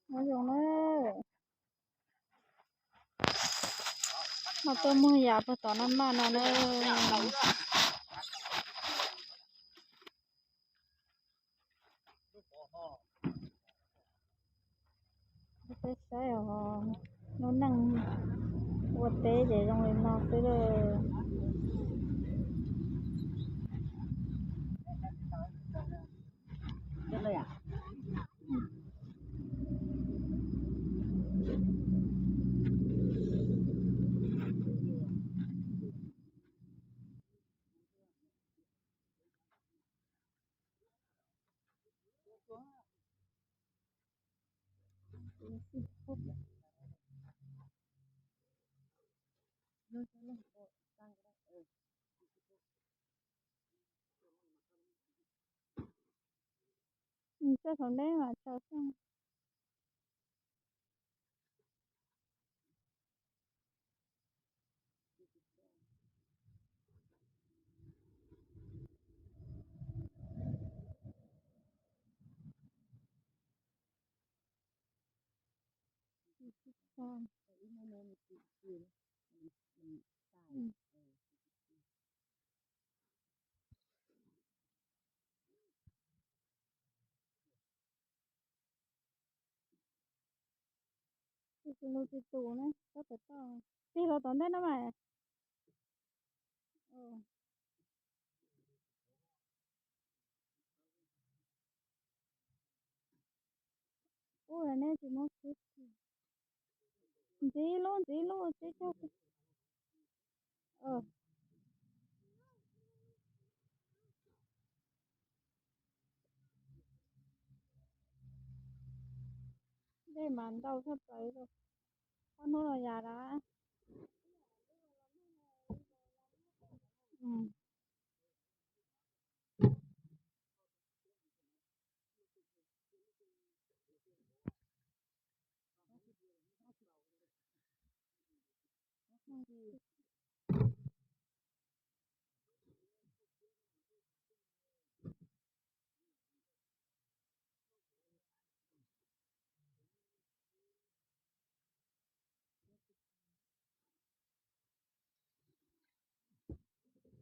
Nyob zoo na, mas tuaj muag yam puag tom no maj no na. Peb saib os, lub neej ua teb ces zoo li no xwb lawm. Txawj thaum neb mas tsaws xwb. Tus lus tsis tus na, tab tom toj. Tig los tom ntej no mas. Ub, neb tsis muab khib. Ntxiv lub, ntxiv lub, tib cog. Dej mas ntau tshaj plaws li. Ob hnub no yam dab.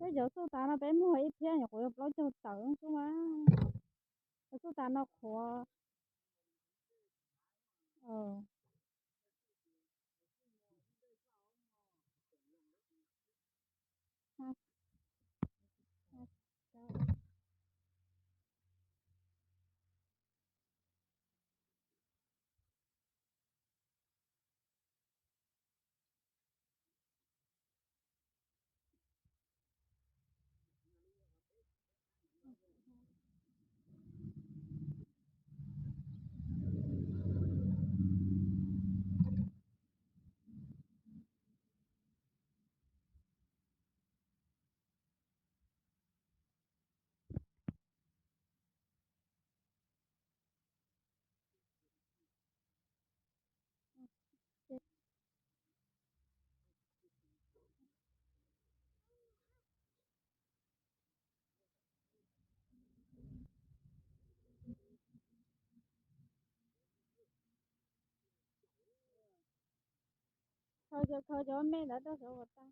Peb cov xuj tas no peb muag ib phiab nyuam qhuav yuav plaub caug tawm xwb mas. Cov xuj tas no qhuav. Khaws cov, khaws cov me ntawd rau saum ua tag.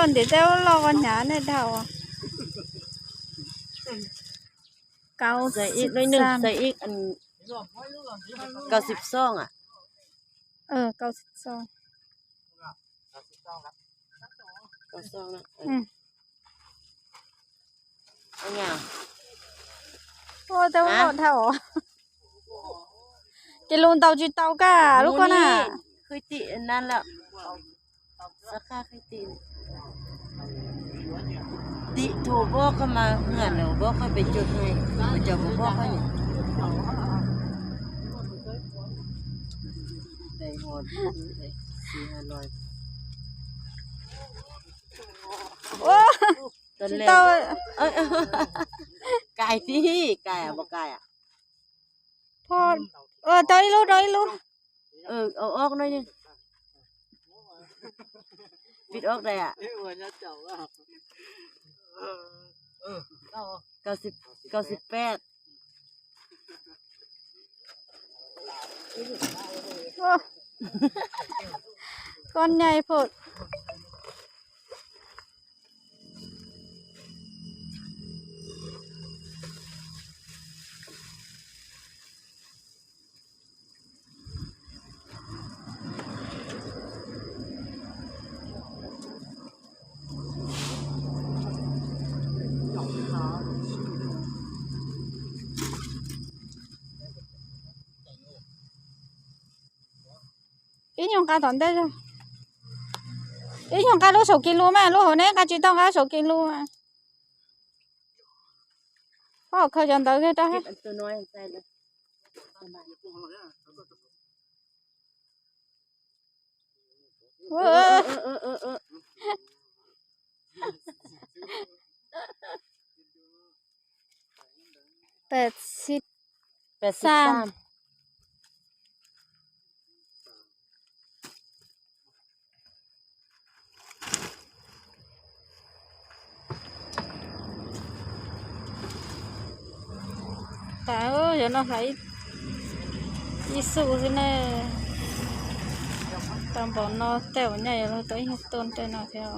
Ntim tej ub loj ua hnyav nej dhau. Kauv xi xam. Kauv xi xam. Kauv xi xam. Ua tej ub loj dhau. Ces lus ntaus tsis tau kaj lub ko na. Tim thum pob qhov mas hwm lawm pob qhov pes cug hais, cov pob qhov. Ua, tsis tau. Kais tib, kais puas kais? Tau ib lub, tau ib lub. Ob no, pib ob dais. Kaum xib peb. Koj nyai pum. Ib nyuag nqa tom ntej, ib nyuag nqa lub saum kis lus mas, lub hauv neb nqa tsis tau, nqa saum kis lus mas. Koj khaws cov ntawd kiag rau. Peb xib, peb xib xab. Tab sis yog no hlais ib xu xwb ne. Tau npaum no tej zaum nyaj yuav luag tau ib nyuag tuj tej no thiab.